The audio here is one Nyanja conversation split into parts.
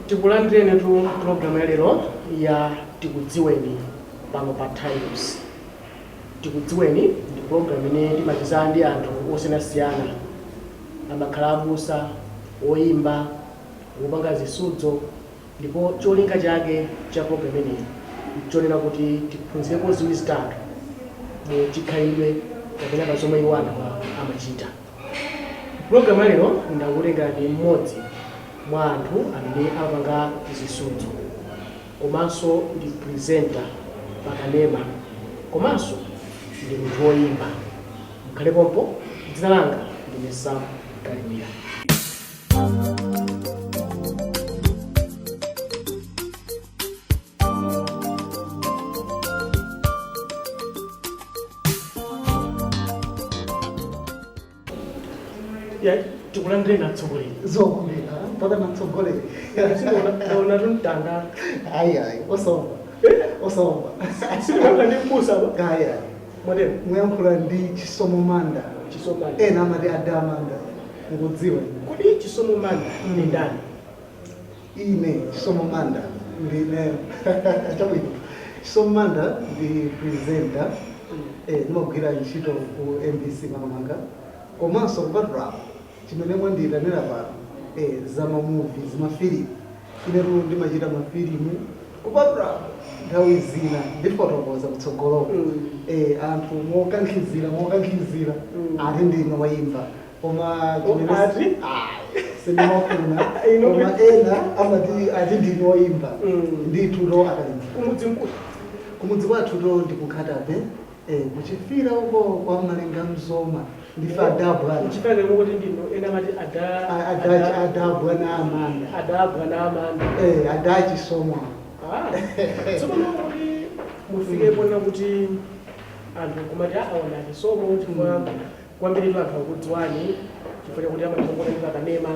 Tikulandireni tu program ya lero ya Tikudziweni pano pa Times. Tikudziweni ndi program imene timacheza ndi anthu osiyanasiyana, amakhala abusa, oyimba, wopanga zisudzo, ndipo cholinga chake cha program imeneyi nchonena kuti tiphunzirepo ziwiri zitatu mu chikhalidwe kapena pa zomwe iwo anthu amachita. Program ya lero ndakutengerani mmodzi mwa anthu amene amapanga zisudzo, komanso ndi presenter pakanema, komanso ndi munthu woyimba. Mukhale pompo, dzina langa ndine Sam Kalimira. Ya, tikulandireni atsogoleri. Zokumira mpaka natsogoleri. Ndaona tumtanda. Ayi, ayi, osaomba, osaomba. Sikuyankhula ndi mbusa apa. Ayi, ayi. Mwatero? Muyankhula ndi Chisomo Manda. Chisomo Manda. Ena amati Adamanda, mukudziwa. Kodi Chisomo Manda ndi ndani? Ine Chisomo Manda ndine, chabwino, Chisomo Manda ndi presenter, ndimagwira ntchito ku MBC makamaka, komanso kupatulapo chimene mwandiyitanira pano, za ma movies, mafilimu. Inetu ndimachita mafilimu. Kupatulapo nthawi zina ndifotokoza kutsogoloko. Anthu mokankhizira mokankhizira ati ndine woyimba, koma chimene Ati? Ayi, sindimafuna. Inu Koma ena amati ati ndine woyimba. Ndithu to akalimba. Kumudzi mkulu? Kumudzi kwathu to ndi ku Nkhata Bay, kuchifira uko kwa Malenga Mzoma. Ndife adabwana. Nchifukwa mukuti ndinu, ena amati ada Adabwana Amanda. Adabwana Amanda. Adachisomo. Ah, tsopano kuti mufike pona kuti anthu kumati awa ndi Chisomo, chifukwa kwambiri anthu akudziwani chifukwa chakuti amatikongola ndi pakanema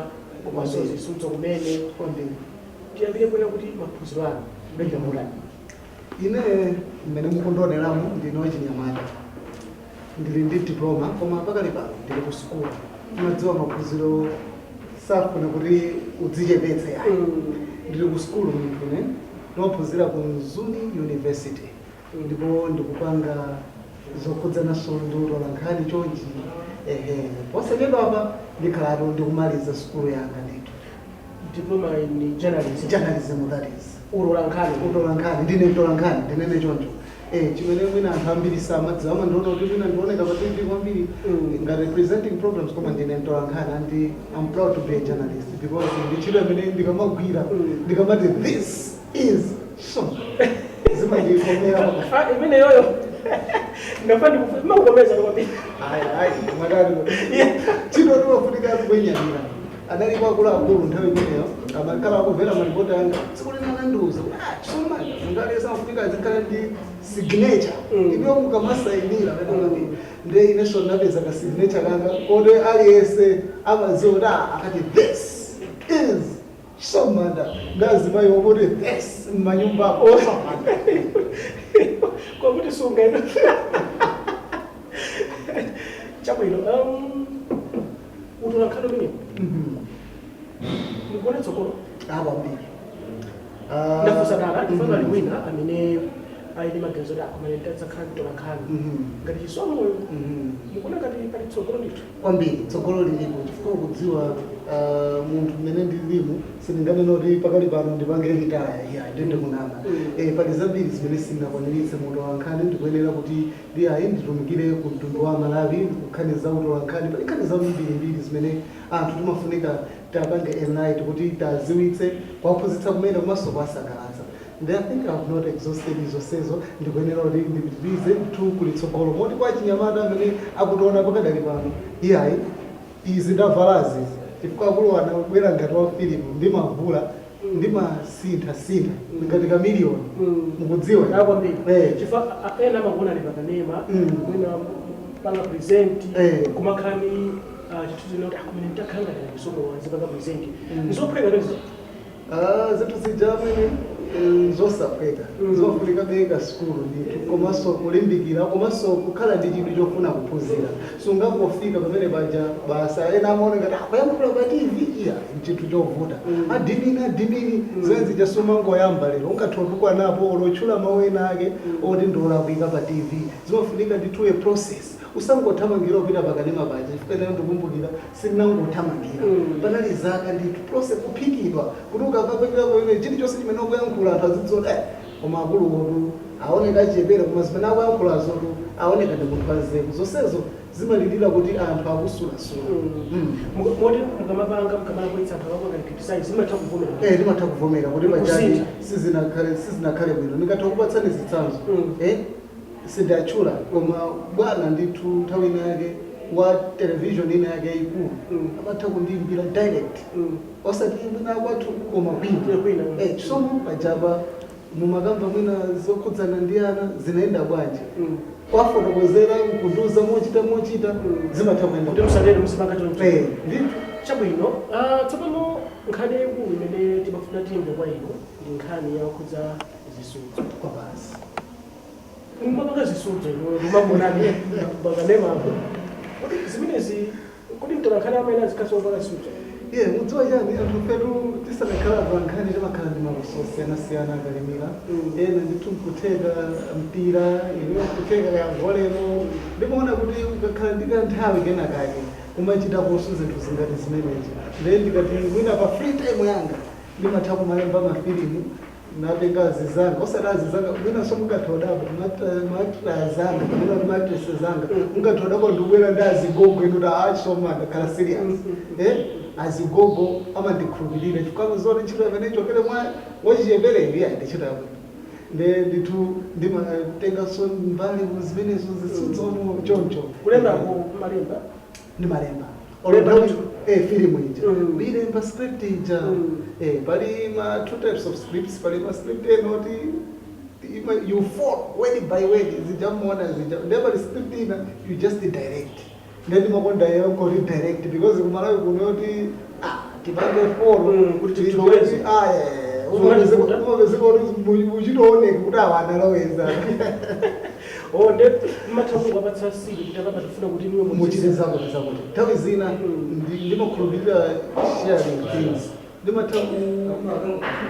komanso zisudzo kumene. Kwambiri. Tiyambire kuona kuti maphunziro anu mudachita motani? Ine mmene mukundioneramo ndine wachinyamata, ndili ndi diploma, koma pakali pano ndili ku sukulu. Umadziwa maphunziro safuna kuti udzichepetse, yayi. Ndili ku sukulu munthu ne ndimaphunzira ku Mzuni University, ndipo ndikupanga zokhudzananso ndi utola nkhani chonchi. Ehe, posachedwapa ndikhalatu ndikumaliza sukulu yanga ndithu. Diploma in journalism. Journalism, that is. Utola nkhani. Utola nkhani, ndine mtola nkhani, ndinene choncho. Chimene mwina anthu ambiri samadziwa, amandiona kuti mwina ndioneka pa TV kwambiri ngati presenting programs, koma ndine mtola nkhani and I'm proud to be a journalist because ndi ntchito imene ndikamagwira, ndikamati "This is so," zimandikomera. Ah, imene yoyo ngafa ndikumakukomeza kwambiri. Ayi, ayi, mwakati ntchito timafunika kuinyadira. Adalipo akuluakulu nthawi imeneyo amakhala akumvera malipoti anga. Tsiku lina anandiuza kuti, "Ah, Chisomo Manda, munthu aliyense amafunika azikhala ndi signature." Inuyo mukamasayinira pena, nde inenso ndinapeza ka signature kanga koti aliyense amadziwa kuti, ah, akati "This is Chisomo Manda," ndazimayi wokuti "This" m'manyumbako Somanda. Kwakuti sunga ino. Chabwino, utola nkhani umenewo mukuona tsogolo? Ah, kwambiri. Ndafunsa dala chifukwa ali wina amene ali ndi maganizo kuti akomane ndadzakhala mtola nkhani ngati Chisomoyo. Mukuona ngati pali tsogolo ndithu? Kwambiri, tsogolo lilipo, chifukwa kudziwa munthu mmene ndilimu sindinganene kuti pakali pano ndipange retire, iya, ndende kunama. Pali zambiri zimene sindinakwaniritse mu utola nkhani. Ndikuyenera kuti ndiyayi nditumikire ku mtundu wa Malawi nkhani za utola nkhani. Pali nkhani zambirimbiri zimene anthu timafunika tapange enlight kuti taziwitse, kuwaphunzitsa kumene komanso kuwasangalatsa. And I think I've not exhausted zonsezo. Ndikuyenera kuti ndipitirize ndithu kulitsogolo, moti kwa chinyamata amene akutiona pakadali pano, iyayi, izi ndavalazi chifukwa akulu anabwera ngati wa filimu, ndimavula, ndimasinthasintha ngati chameleon, mukudziwa. Ah, kwambiri. Chifukwa ena amakuona ali pakanema, mwina panga present, kumakhala ndi chithunzi kuti akumene nditakhala ngati Chisomo azipanga present. Nzophweka pezi? Ah, zinthu zija amene Zosaphweka. Zofunika beka sukulu ndithu, komanso kulimbikira, komanso kukhala ndi chidwi chofuna kuphunzira. Sungangofika pamene paja basa. Ena amaona ngati akuyankhula pa TV, iya, nchinthu chovuta. Adimini, adimini, zimene zija sumangoyamba lero. Ungathe kutukwanapo, olotchula mawu ena ake oti ndiolakwika pa TV. Zimafunika ndithu a process. Usangothamangira upita pakanema paja, chifukwa ine ndikumbukira sindinangothamangira. Panali zaka ndithu, process, kuphikidwa kuti ukapapekera pamene chilichonse chimene ukuyankhula anthu azidziwa, koma akuluwotu aoneka achiyepere, koma zimene akuyankhulazotu aoneka ndi munthu wanzeru. Zonsezo zimalirira kuti anthu akusulasula. Moti mukamapanga, mukamalakwitsa, anthu akapanga criticize, zimatha kuvomera? Eh, ndimatha kuvomera kuti pachani Kusintha. sizinakhale bwino. Ndingatha kupatsani zitsanzo. Sindatchula, koma bwana ndithu nthawi ina yake wa television ina yake yayikulu amatha kundiyimbira direct, osati mwina kwathu koma kwina. Kwina. Chisomo, pajapa mumakamba mwina zokhudzana ndi ana, zinaenda bwanji? Kwafotokozera, nkundiuza mochita mochita, zimatha kuyenda. Kuti musalere, musipanga choncho. Eh, ndithu. Chabwino. Tsopano nkhani yayikulu imene timafuna timve kwa inu ndi nkhani yokhudza zisudzo. Kwa basi. Mumapanga zisudzo inu, mumakuonani pakanemapo. Kodi zimenezi, kodi mtolankhani amene azikhaso opanga zisudzo? Iye, mudziwa chani, anthu fetu tisanakhala pa nkhani timakhala ndi maluso osiyanasiyana, akalimira. Ena ndithu nkutheka mpira, ineyo nkutheka kayangolemo. Ndimaona kuti ukakhala ndi kanthawi kena kake kumachitaponso zinthu zingati zimenezo. Ndiye ndikati mwina pa free time yanga ndimatha kumalemba mafilimu, natenga azizanga, osati azizanga mwinanso mungathodabo maactor zanga kapena kuti maactress zanga. Mungathodabo ndikubwera ndi azigogo inu kuti achoma ndakhala serious. Azigogo amandikhulupirira chifukwa amaziona ntchito imene ichokere mwa wachichepereyo, iya, ndi ntchito yabwino. Nde ndithu ndimatenganso mbali mu zimenezo, zisudzomo choncho. Kulembako malemba? Ndimalemba. Kulemba ndithu? Filimu ija, kuilemba script ija. Pali ma two types of scripts. Pali ma script ena oti you follow word by word, zija muona zija. Ndiye pali script ina you just direct. Ndiye ndimakonda yokoti direct because kumalawi kuno yoti tipange follow Kuti tiloweze. Ah, yeah. Zungativuta? Umapezeka kuti muchitooneka kuti awa analoweza. Oh, nde mmatha kungapatsa sili kuti akapa tifuna kuti niwe Muchite zakuti zakuti. Nthawi zina ndimakhulupirira sharing things. Ndimatha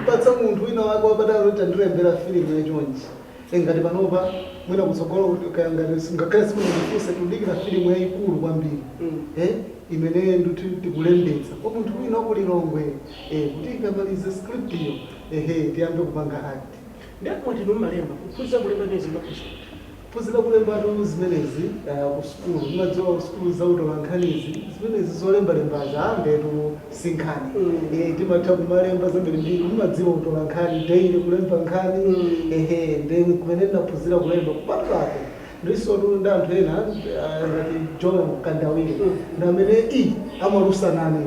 kupatsa munthu wina wake wapatali kuti andilembera filimu yachonchi. Ngati panopa mwina kutsogolo kuti kaya ngati ngakhale simunandifunse, tikudikira filimu yayikulu kwambiri imene ndikuti tikulembetsa kwa munthu wina wakulilongwe, kuti ikamalize script iyo, ehe, tiyambe kupanga act. Ndiye mwati inu mmalemba. Kuphunzira kulemba nezi maphunzira? Phunzira kulembatu zimenezi ku sukulu. Mumadziwa ku sukulu zautola nkhanizi zimenezi zolembalembazi, ndetu sinkhani. Timatha kumalemba zambirimbiri. Mumadziwa kutola nkhani daily, kulemba nkhani. Ehe, nde kumene ndinaphunzira kulemba. Kupatulapo ndisotu ndi anthu ena ngati John Kandawire, ndi amene i amalusanani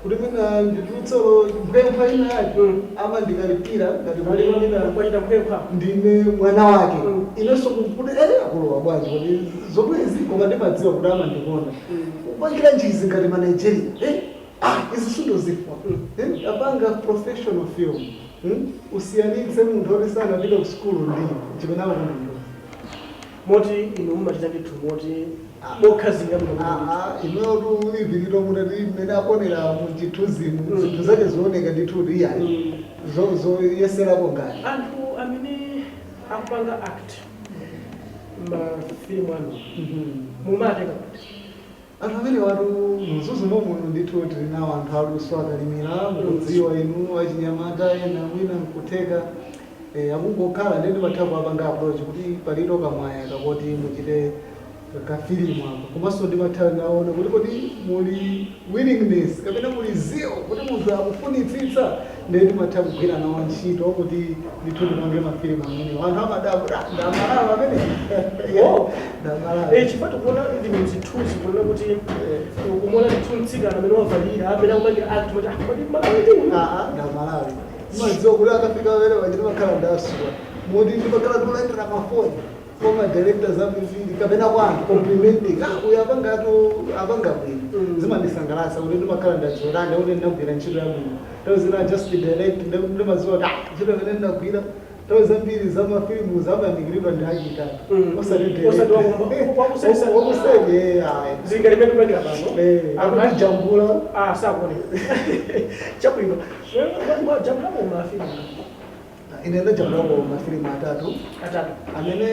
kuti mwina nditulutsolo mphempha ina yake, amandikalipira ngati kuti mwina Kwachita mphempha. ndine mwana wake. Inenso kuti akuluwa bwanji kuti zomwezi, koma ndimadziwa kuti amandikonda. Kupangira njizi ngati ma Nigeria, izi sindozifwa. Apanga professional film, Usiyanitse munthu oti sanapite ku sukulu ndi chimene amakonda. Moti inu mumachita ndithu moti mokhazikika bwino bwino. Ineyotu ivilito mutati mmene aponera muchithunzimu, zinthu zake zioneka ndithu kuti iyayi, zoyeserako ngati Anthu amene akupanga act mafilimu anu mumatenga kuti? Anthu amene watu mzuzu momuno ndithu tili nawo anthu aluso, akalimira. Mukudziwa inu achinyamata ena mwina nkutheka akungokhala, ndi ndimatha kuwapanga approach kuti palito kamwaya kakoti muchite kafilimu apa. Komanso ndimatha naona kuti kodi muli willingness kapena muli zeal, kuti munthu akufunitsitsa, ndiye ndimatha kugwira nawo ntchito kuti ndithu ndipange mafilimu amenewo. Anthu amadabwa kuti, "Ah, ndamalawi amene." Oh. Ndamalawi. Chifukwa tikuona ndi mzithunzi, kuona kuti kumuona ndithu mtsikana amene wavalira, amene akupangira act, mati, "Ah, kodi Malawi ndi uyu?" Aa, ndamalawi. Madziwa kuti akafika pamene paja ndimakhala ndasuwa, moti ndimakhala ndikulandira mafoni. Koma directors ambiri kapena kwa anthu complimenting, "Ah, uyu apangatu, apanga bwino," zimandisangalatsa kuti ndimakhala ndadziwa kuti ndinagwira ntchito yabwino. Nthawi zina just direct ndimadziwa kuti, ah, ntchito imene ndinagwira. Nthawi zambiri za mafilimu zamayamikiridwa ndi achitatu, osati Osati wakuseri, ayi. Zingalimene kupangira pano. Akutijambula. Ah, sakuoneka chabwino. Jambulapo mafilimu? Ine ndajambulako mafilimu atatu. Atatu. Amene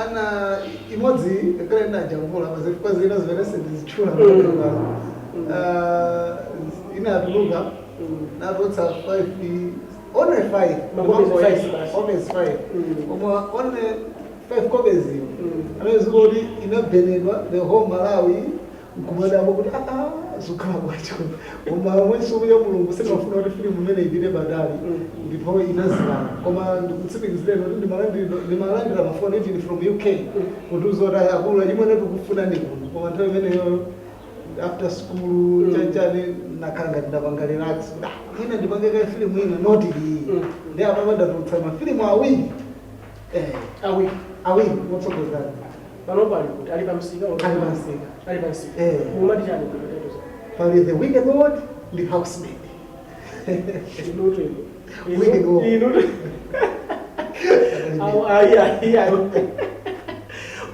ana imodzi kale ndajambula pazifukwa zina zimene sindizitchula. Inatuluka, natulutsa 5, only 5. Macopies 5 basi. Copies 5. Koma only 5 copies iyo amene zikuti inabenedwa the whole Malawi nkumadabo kuti aa, zikhala kwacho. Koma mwachisomo cha Mulungu sindimafuna kuti filimu imene ipite patali, ndipo inazilala. Koma ndikutsimikizireni kuti ndimalandira mafoni even from UK kutiuza kuti, "Akulu achimwene, tikufunani kuno." Koma nthawi imeneyo after school, chanchani, nakhala ngati ndapanga relax kuti, ah, mwina ndipange ka filimu ina, not iyi. Ndi apapa ndatulutsa mafilimu awiri, Awiri. Awiri motsogozana. Panopo ali kuti? Ali pamsika? Ali pamsika. Ali pamsika. Eh. Mumati chani kutotoza? Pali The Wicked World ndi Housemaid. Inutu inu. Wicked World. Inutu. Ayi, ayi, ayi,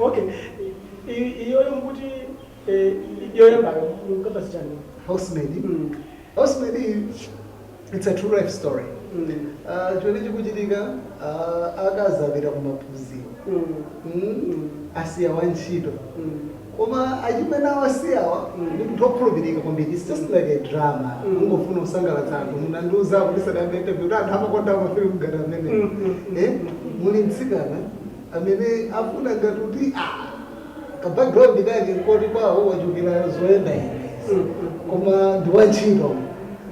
okay. Iyoyo mukuti yoyambayo mukapasi chani? Housemaid. Housemaid, it's a true life story. Chimene chikuchitika, akazi apita kumaphunziro, asiya wantchito, koma achimene awasiyawa ndi munthu wokhulupirika kwambiri. It's just like a drama. Ungofuna kusangalatsa anthu. Munandiuza kuti sadambe interview kuti anthu amakonda mafilimu ngati amene. Muli mtsikana amene afuna ngati kuti, ah, ka background kake nkoti kwawo wachukira zoyenda ine, koma ndi wantchito.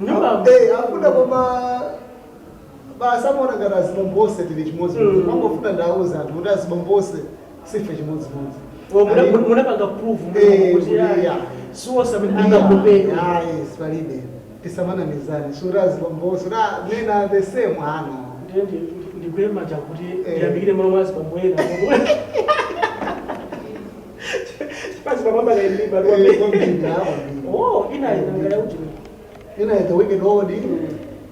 Nyumba. Afuna, koma basi amaona ngati azibambo onse tili chimodzimodzi. Mangofuna ndauza anthu kuti azibambo onse sife chimodzimodzi. Munapanga proof kuti kuti yeah. siwonse amene angakopedwe. Ayi, palibe, tisamanamizane. Suti azibambo onse kuti, ah, men are the same ana. Ndiye ndigwire manja kuti ndiyambikire malo mwa azibambo ena pazibambo amakaimba. Kwambiri, ah, kwambiri. Oh, ina inanga yakuti Ina, The Wicked World,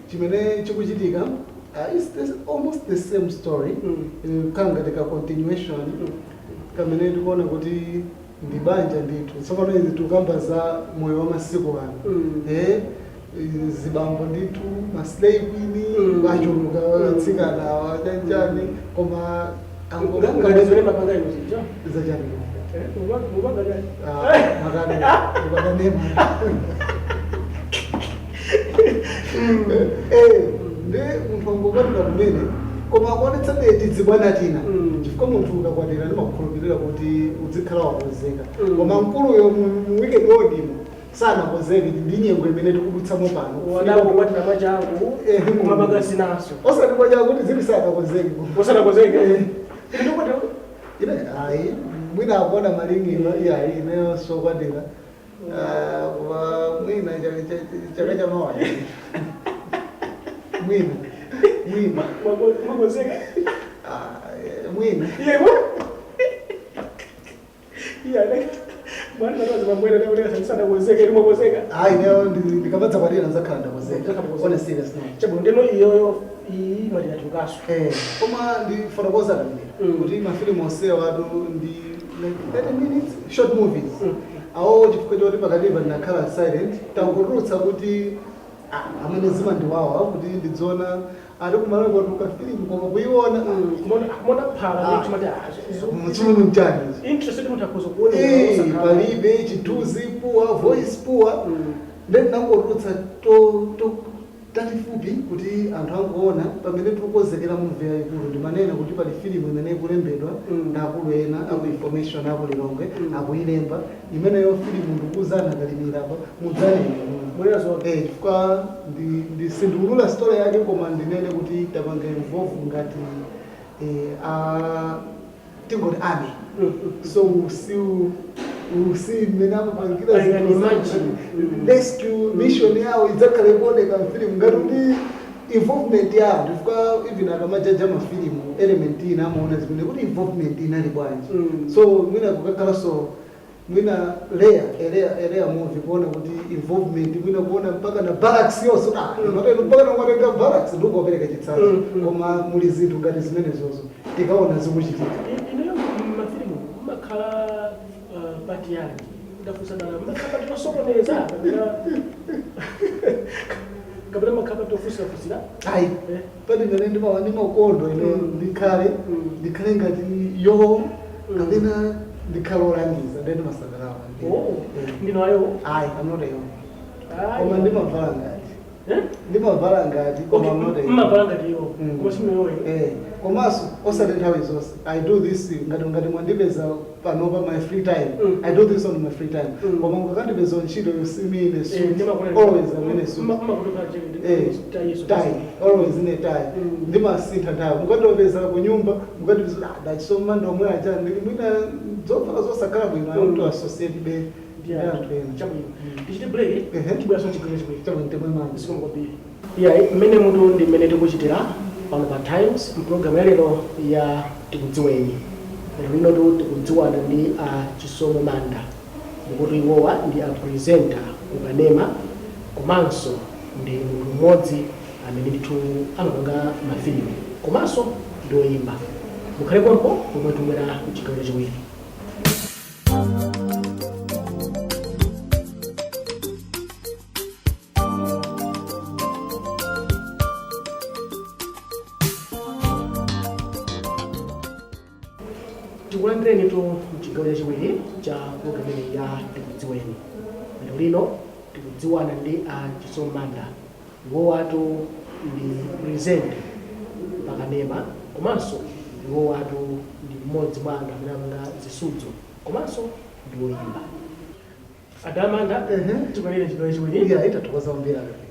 chimene chikuchitika, it's almost the same story. Kanga ngati ka continuation kamene tikuona kuti ndi banja ndithu. Tsopano izi tikukamba za moyo wa masiku ano. Zibambo ndithu, ma slay queen achuluka, atsikana chanchani, koma Ngati zimene mapanga ino zija. Zachani? Mupanga chani? Ah, makani ukadanema. Ndi munthu angokwatira kumene, koma akuonetsabe tizibwana tina, chifukwa munthu ukakwatira ndimakukhulupirira kuti uzikhala wakonzeka. Koma mkuluyo mu Wicked World imo sanakonzeke ndi nyengo imene tikudutsamo pano. Wadakukwatira mwachangu, kumapanga zinaso. Osati mwachangu, kuti zili sanakonzeke. Usanakonzeke. Ndikukwatira. Ine ayi, mwina akuona malingiro. Iyayi, ineyo sokwatira. Ah, koma mwina chaka chamawaya, mwina, mwina. Mwakonzeka? Ah, mwina. Yebo. Iya, mwana mwana mabwera nakuleka sanakonzeke, ili mwakonzeka. Ayi, ineyo ndikapatsa kwatira nzakhala ndakonzeka. Ndakonzeka. On a serious note. Chabwino, ndeno iyoyo iyi mwatinachukaso. Koma ndifotokoza kamene kuti mafilimu onsewa atu ndi like 30 minutes short movies awo, chifukwa choti pakatipa ndinakhala silent, tangotulutsa kuti, ah, amene zimandiwawa kuti ndidziona ati kumalawi kwatuluka filimu koma kuiona Kumona phala. Ah. Ndimati mchunu mchani. Interest munthu akhoza kuona. Palibe chithunzi, poor voice, poor. Then nangotulutsa to tatifupi kuti anthu angoona pamene tikukonzekera movie yayikulu. Ndimanena kuti pali filimu imene ikulembedwa ndi akulu ena aku information aku Lilongwe, akuilemba imeneyo filimu. Ndikuuzana kalimira apa, mudzanene. Munena zoona. Chifukwa ndi sindikulula story yake, koma ndinene kuti tapanga involve ngati tingoti army. So usi mmene amapangira I can zinthu imagine. Rescue mission yawo idzakhala ikuoneka mfilimu ngati kuti Involvement ya anthu, chifukwa even akamajaja mafilimu, element ina amaona zimene kuti involvement inali bwanji. So mwina kukakhalanso mwina rare movie kuona kuti involvement, mwina kuona mpaka na barracks yonse, ah, mateno mpaka na umatenga barracks ndikuwapereka chitsanzo. Koma muli zinthu ngati zimenezozo tikaona zikuchitika. Ineyo mafilimu makhala part yanji? Ndafunsa dala, makhala part yosokoneza kapena makhala part yofunsirafunsira? Ayi. Eh? Pali imene ndimakondo ine, ndikhale ndikhale ngati yo kapena ndikhale olangiza, ndiye ndimasangalala kwambiri. Oh, ndino ayo? Ayi, I'm not a yo. Ayi. Koma ndimavala ngati Eh? ndimavala ngati, koma Okay, I'm not a yo. mmavala ngati yo? Mm. Koma simuyoyo? Eh, komanso osati nthawi zonse. I do this ngati mwandipeza panopa my free time. I do this on my free time. Koma mukakandipeza ntchito, you see me in a suit. Always I'm in a suit. Eh, tie, always in a tie. Ndimasintha nthawi. Mukandipeza ku nyumba, mukandipeza, ah, ndachisoma ndomwe aja ndili mwina zovala zosakhala bwino. I want to associate be ndi anthu ena. Chabwino, tichite break. Ehe. Tibweranso chigawo chachiwiri. Chabwino, temwe mani. Zikomo kwambiri. Yeah, mmene mutu ndi mmene tikuchitira pano pa Times mpulogalamu ya lero ya Tikudziweni. Lero lino tikudziwana ndi a Chisomo Manda, ndikuti iwowa ndi a presenter kukanema, komanso ndi munthu mmodzi amene ndithu amapanga mafilimu, komanso ndi woyimba. Mukhale pompo pomwe tibwera mchigawo chachiwiri. Tikulandireni tu mchigawo chachiwiri cha programu imeneyi ya Tikudziweni. Lero lino tikudziwana ndi a Chisomo Manda. Iwowatu ndi presenter pakanema, komanso iwowatu ndi mmodzi mwa anthu amene amanga zisudzo, komanso ndi woyimba. Adamanda, tikulandire chigawo chachiwiri. Iya, itathokoza kwambiri akapeza.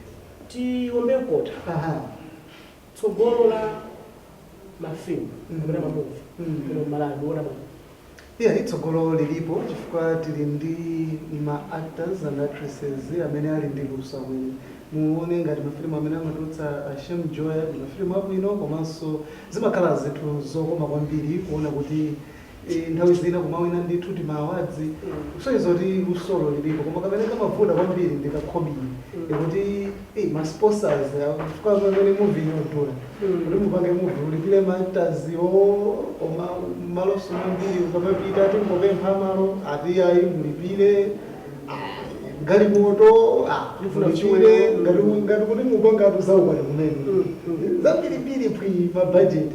Tiwombe mkota. Aha. Tsogolo la mafilimu kapena ma movie kuno Malawi muona bwanji? Iya, itsogolo lilipo chifukwa tili ndi ma actors and actresses amene ali ndi luso. Amene muone ngati mafilimu amene amatulutsa Shem Joya ndi mafilimu abwino, komanso zimakhala zinthu zokoma kwambiri kuona kuti nthawi zina kumawina ndithu tima awards, kusonyeza kuti lusolo lilipo. Koma kamene kamavuta kwambiri ndi kakhobiri, ikuti ma sponsors, chifukwa pamene movie inodula, kuti mupange movie ulipire ma actors yo, koma malo ambiri ukamapita tingopempha malo ati ayi, mulipire, galimoto, Ifuna mulipire fuel. ngati kuti mupangatu zaukwati kumene, zambirimbiri pwi ma budget.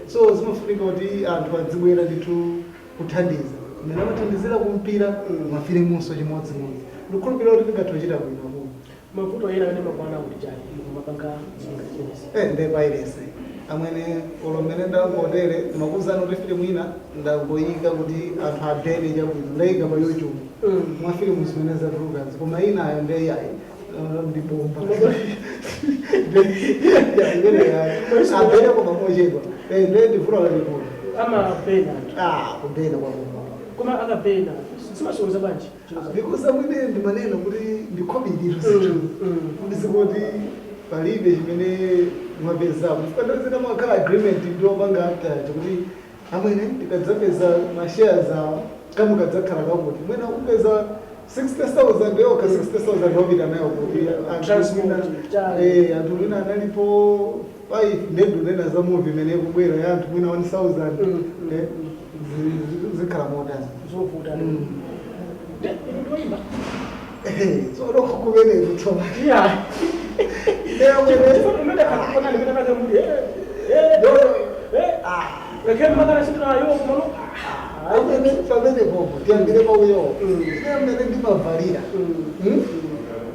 So zimafunika kuti anthu adzibwera ndithu kuthandiza mmene amathandizira kumpira, mafilimunso chimodzimodzi. Ndikukhulupirira kuti tingathe kuchita bwino kuno. Mavuto ena amene makwana kuti chani mukumapanga zinthu zimenezi? Eh, nde piracy amwene. Olo mmene ndangotere makuuzani kuti filimu ina ndangoyika kuti anthu abene chabwino, ndayika pa YouTube mwa filimu zimene zatulukazi, koma inayo nde yayi, ndibomba imene yayi abene koma mochedwa. Eh, nde ndivuto lalikulu. Amapena anthu? Ah, kubena kwakuma. Koma akapena zimasoweza bwanji? Because amwene, ndimanena kuti ndikhobiriro zinthu, kuti zikuti palibe chimene mwapezapo, chifukwa nthawi zina mwakhala agreement ndi opanga actor kuti amwene, ndikadzapeza ma shares awa kamukadzakhala kakuti mwina kupeza 60,000 yokha, 60,000 wapita nayo kuti anthu Transport, chani. Eh, anthu mwina analipo 5, ndendunena za movie imene ikubwera ya anthu mwina 1000, eh, zikhala motani? Zovuta. Inu ndoyimba? Tsono kumeneko tsoma. Yeah. Amwene. Chifukwa umene akakona limene akamuli ngakhale makana sindinayo kumano. Amene pamene popo tiyambire pauyo, ine amene ndimavalira,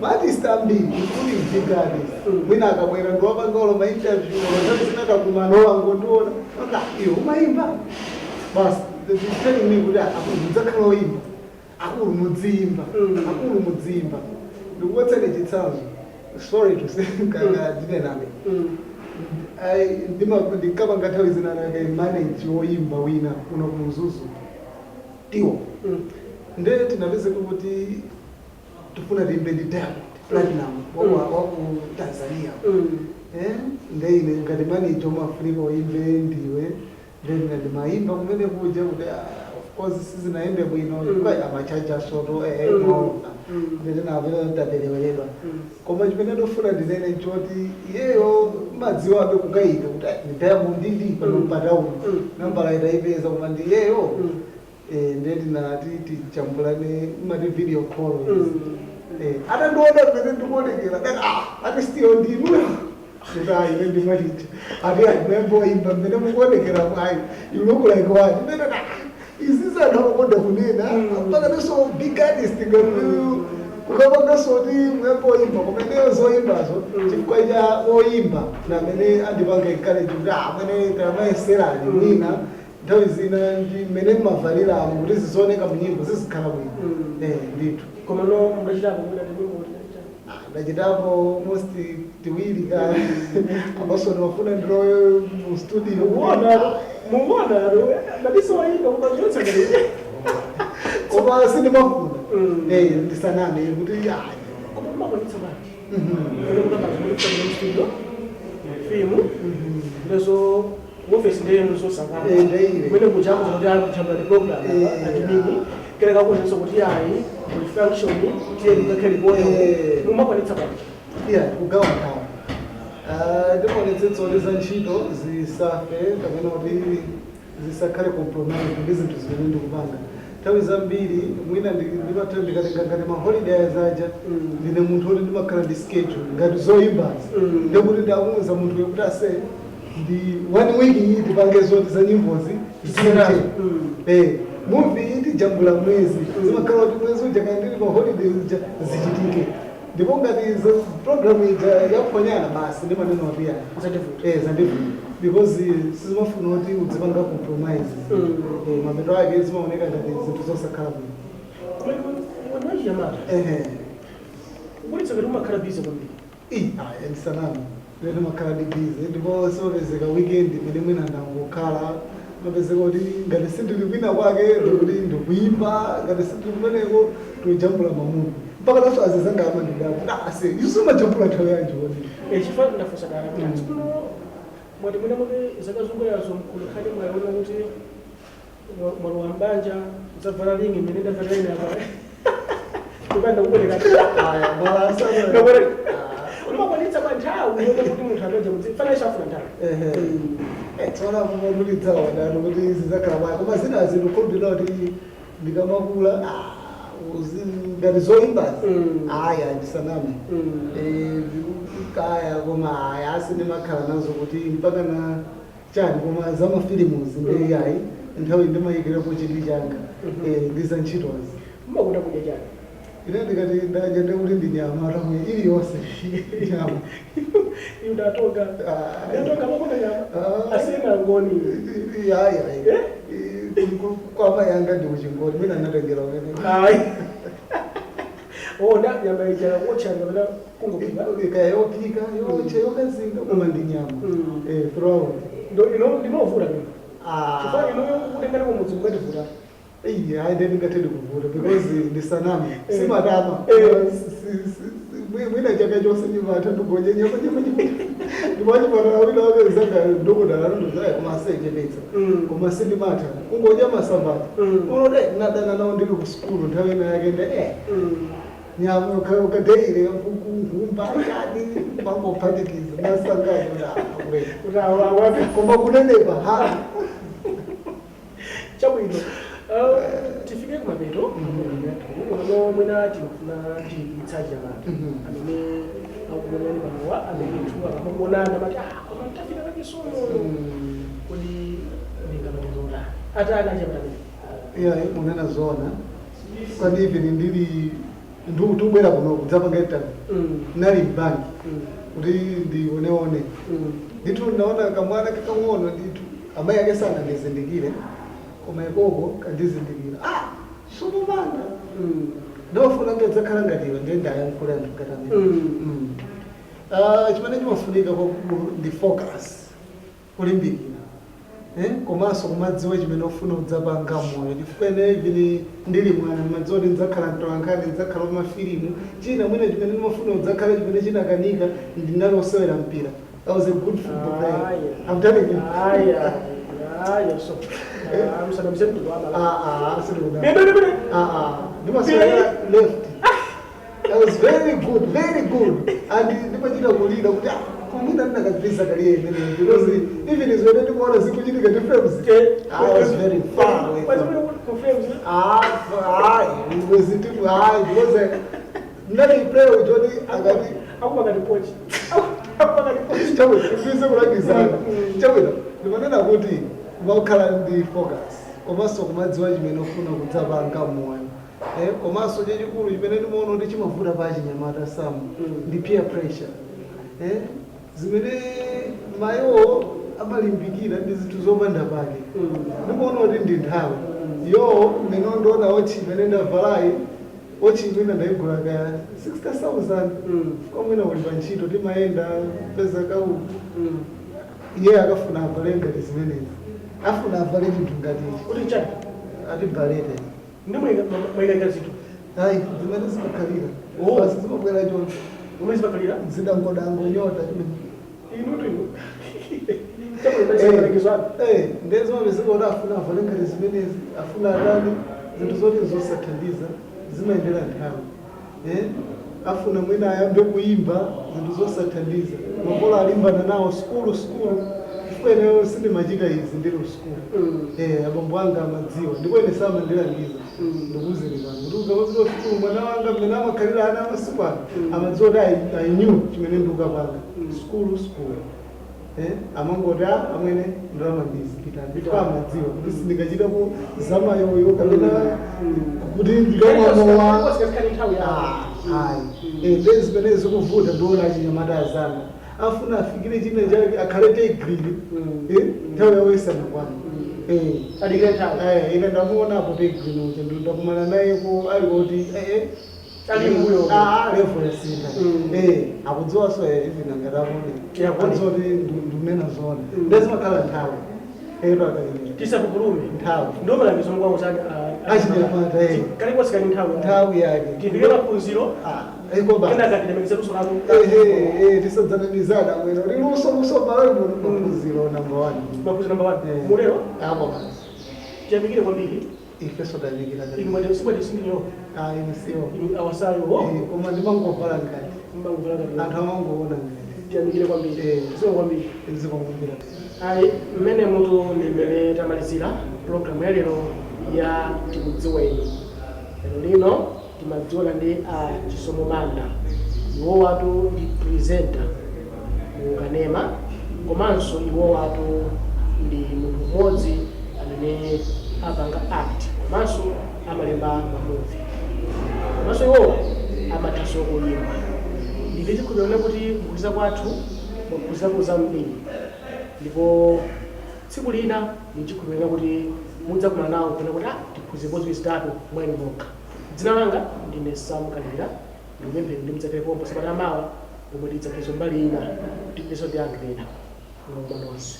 Ma artist ambiri, including big artist, mwina akabwera ndiwapanga olo ma interview, olo nthawi zina takumana ngondiona aka, iwe umayimba, basi they be telling me kuti akulu mudzakhala oyimba, akulu mudziyimba, akulu mudziyimba. Ndikupatseni chitsanzo, sorry to say, kaka ndinenabe, ndinkapanga nthawi zina nake manage woyimba wina kuno ku Mzuzu tiwo, nde tinapezeka kuti tifuna tiyimbe ndi Diamond Platinum waku Tanzania. Nde ine ngati manager umafunika uimbe ndiwe. Then ndimayimba kumene kuja kuti of course sizinayende bwino chifukwa amachaja soto maona. Ndinapita ndapereweredwa. Koma chimene ndofuna ndinene nchoti iyeyo madziwabe kukayika kuti "Ah, ndi Diamond ndi pano mpatauno nambala itayipeza, koma ndi iyeyo." Ndiye tinati tichambulane mati video call. Atandiona mmene ndikuonekera dati, "Ah, ati stiyo ndinu?" Kuti, "Ayi, ine ndimalicha." Ati, "Ayi, mwemboimba mmene mukuonekera, ayi, you look like one." Ndinati, "Ah, izi zanthu amakonda kunena mpaka ndiso big artist ngati kukapanganso kuti mwemboimba." Koma ineyo zoyimbazo chifukwa cha oyimba namene andipanga encourage kuti, "Ah, mwene tamayeserani, mwina nthawi zina ndi mmene mmavaliramo kuti zizioneka munyimbo zizikhala bwino." Ndithu. Koma no mudachitapo mwina tinyimbo tinachita? Ah, ndachitapo almost tiwiri ka apaso ndimafuna ndilowe mu studio. Muona, muona nadiso wayimba koma ziyotsa. Koma sindimafuna ndisaname kuti Koma mumakwanitsa bwanji? Ene kutamba zimene mu studio, film, ndizo office, ndiye zosakana. Ndeyile. Kumene kuchako kuti ali kuchamba ndi program admin kereka kuonetsa kuti ayi, kuli function, tiye ngakhale koyo. Mumakwanitsa bwanji? Iya, kugawa nthawi. Ndimaonetsetsa kuti za ntchito zisafe kapena kuti zisakhale compromise ndi zinthu zimene ndikupanga. Nthawi zambiri mwina ndimatha ndikatenga ngati ma holidays aja, ndine munthu woti ndimakhala ndi schedule ngati zoyimbazi. Ndekuti ndamuwuza munthu kuti ase, ndi one week iyi tipange zoti za nyimbozi zite. Movie iyi tijambula mwezi, zimakhala kuti mwezi uja kaya ndili pa holiday uja zichitike. Ndipo ngati program ija yaphonyana, basi, ndimanena kuti ya Zandivuta. Zandivuta, because sizimafuna kuti udzipanga compromise. Mapeto ake zimaoneka ngati zinthu zosakhala bwino. Koma iwe ndachiyamata kulitsa kuti umakhala busy kwambiri. Aya, ndisaname, ine ndimakhala ndi busy ndipo simapezeka weekend imene mwina ndangokhala. Mapezeka kuti ngati sindili kwina kwake ndikuti ndikuimba, ngati sindili kumeneko ndikujambula ma movie, mpaka naso azizanga amandidabo ase isu majambula nthawi yanji kodi? Chifukwa ndafunsa kale kuti tsopano mwati mwina mwake zaka zobwerazo mkhulu khali mwaona kuti mwalowa mbanja, mudzavala ring imene ndavala ine apa kupanda kubwereka. Aya, balasa. Umakwanitsa pa nthawi yomwe kuti munthu anoja kuti fana chafuna nthawi? Ehe, tsoona kumodulitsaona kuti zidzakhala bwanji, koma zina zinthu khulupirira kuti ndikamakula ngati zoyimbazi, aya, ndisaname. Kaya koma aya asindimakhala nazo kuti mpaka na chani, koma za mafilimuzi ndi yayi, nthawi ndimayikirapo chidwi changa. Ndi za ntchitozi. Mmakonda kudya chani? Ine ndikati ndadya ndekuti ndi nyama tamwe iliyonse, nyama. Iwe ndatonga. Ndatonga makonda nyama. Asena ngoni. Yayi. Eh? Kwama yanga ndi kuchingoni, mwina natengera umene. Ayi. Oh, nda nyama ija wotcha kapena kungophika? Ikaya yophika, yoche, yokazinga, koma ndi nyama. Throughout. Ndo ino ndinovuta mino. Chifukwa ino kutengana kumudzi mukativuta. Iye, hayi, ndingathedi kuvuta because ndisaname, simatama. Mwina chaka chonse ndimatha ndigonye nyama, nyama, nyama. Ndimachipatala wina wapezanga ndokudala nondozaya, koma asechepetsa. Koma sindimatha kungodya masambati. Unote nadana nawo ndili ku sukulu nthawi ina yake nde nyama ukadeire nkhumba chani mangophatikiza masangano. Kuti awapi. Koma kunenepa ha. Chabwino. Tifike kumapeto komano mwina timafuna tilimbikitsa anyamata amene akukuonani panowa, amene nthu akamakuonana amati, "Ah, koma tafika pachisomo." Kodi ndingamatezota atani anyamata amene? Iya, munena zoona kwani even ndili ndikubwera kuno kudzapanga interview, nali mbanki kuti ndioneone. Ndithu ndaona kamwana kakang'ono ndithu, amayi ake sanandizindikire, koma ikoko kandizindikira, "Ah, sumumanga." Ndimafuna ngedzakhala ngati iwe, ndiye ndayankhula anthu ngati amene. Ah, chimene chimafunika kwakukulu ndi focus, kulimbikira, komanso kumadziwa chimene ufuna udzapanga moyo, chifukwa ine even ndili mwana ndimadziwa kuti ndidzakhala mtolankhani, ndidzakhala mafilimu. China mwina chimene ndimafuna udzakhala chimene chinakanika, ndinali osewera mpira. I was a good football player. I'm telling you. Aya, aya, so msanamize mtundu wa Malawi. Ah ah, sindikuna. Bebe, bebe. Ah ah, ndimasewera left. I was very good, very good. And ndimachita kulira kuti, ah, kumwina ndinakapisa career imeneyi, because even zimene ndikuona zikuchitika ndi Frames, I was very far away from. Ku Frames. Ah, ah, it was it, ah, because ndinali player uchoti akati Akupanga pochi. Akupanga pochi. Chabwino, ndikuise kulangizana. Chabwino, ndimanena kuti kumakhala ndi focus, komanso kumadziwa chimene ufuna kudzapanga mmoyo. Komanso chachikulu chimene ndimaona kuti chimavuta pa achinyamata, Samu, ndi peer pressure. Zimene mayiwo amalimbikira ndi zinthu zopanda pake. Ndimaona kuti ndi nthawi yo mmene ndiona watch imene ndavalayi, watch imene ndayigula kaya 60,000, kwamwina uli pa ntchito, timayenda peza kau. Iye akafuna avale ngati zimenezi, afuna avale chinthu ngati ichi. Kuti chani? Ati balete. Ndi mwayika zinthu. Ayi, zimene zimakhalira. Oh. Basi, zimabwera choncho. Umene zimakhalira. Zidangodango nyota. Inutu inu. Chabwino. Ndiye zimapezeka kuti afuna avale ngati zimenezi, afuna atani, zinthu zoti zosathandiza, zimayendera nthawi. Afuna mwina ayambe kuyimba, zinthu zosathandiza. Makolo alimbana nawo, sukulu, sukulu, chifukwa ineyo sindimachita izi ndili sukulu. Abambo anga amadziwa, ndipo ine samandilangiza. Ndikuwuzeni pano kuti ukamapita sukulu, mwana wanga, mmene amakhalira ana amasiku ano, amadziwa kuti I knew chimene ndikukapanga. Sukulu, sukulu. Amangoti, "Ah, amwene, ndalama ndizi, pitani." Ndipo amadziwa kuti sindingachitapo zamayoyo kapena kuti ndikamwamowa. Ayi, ndezi zimene zikuvuta. Ndiona achinyamata azanga afuna afikire china chake, akhale Tay Grin, nthawi yawo isanakwana. Adikire nthawi. Ine ndamuonapo Tay Grin uja, ndakumana naye ko ali kuti Ali mbuyo. Ah, level yasintha. Akudziwanso, even angatapone. Yeah, Adziwa kuti ndikunena zona. Ndezimakhala nthawi eto akalimira. Tisapupulume. Nthawi. Ndio malangizo mkwangu sana. Achinyamata. Kalikonse kali nthawi. Nthawi yake. Tifike maphunziro. Ah, iko Kena basi. katilemekeza luso lanu. Ehe, tisadzanamizana mwene kuti luso, luso Malawi muno, maphunziro number one. Maphunziro number one. Eh. Mulero. Apo basi. Tiyamikire kwambiri. Ifeso tayamikira. Inu mwati sikwati sindinyo. Ah, ine siyo. Inu awasayo. Koma ndimangovala ngati Mbanguvala anthu ngati. amangoona ngati. Tiyamikire kwambiri. Zikomo kwambiri. Zikomo. Ayi, mmene mutu ndi mmene tamalizira programu ya lero ya Tikudziweni. Lero lino timadziwana ndi a Chisomo Manda. Iwo watu ndi presenter mu kanema, komanso iwo watu ndi munthu mmodzi amene apanga act, komanso amalemba ma movie, komanso iwowa amathanso kuyimba. Ndili chikhulupiriro kuti kuphunzira kwathu mwaphunzirako zambiri, ndipo tsiku lina ndichikhulupirira kuti mudzakumana nawo kuna kuti, ah, tiphunzire ziwiri zitatu mwene nokha. Dzina langa ndine Sam Kalira. Ndikupempheni ndi mudzakhale pompo sabata mawa pomwe tidzakhalenso mbali ina, tipitenso ndi anthu ena. Mulungu nonse.